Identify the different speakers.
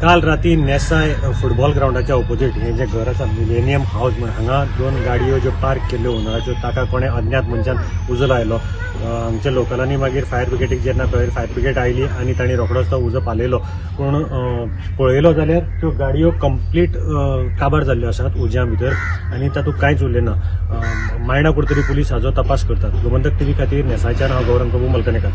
Speaker 1: काल राती नेसाय football ग्रावंडाच्या opposite हें जें घर आसा मिलेनियम हावज म्हण, हांगा 2 गाडयो ज्यो पार्क केल्ल्यो ओनराच्यो ताका कोणें अज्ञात मनशान उजो लायलो. हांगच्या लोकलांनी मागीर फायर ब्रिगेडीक जेन्ना कळ्ळें फायर ब्रिगेड आयली आनी तांणी रोखडोच तो उजो पालयलो. पूण पळयलो जाल्यार त्यो गाडयो कंप्लीट काबार जाल्ल्यो आसात उज्या भितर आनी तातूंत कांयच उरलें ना. मायणा कुडतरी पुलीस हाजो तपास करतात. गोमंतक टीव्ही खातीर नेसायच्यान हांव गौरंग प्रभू मलकनेकर.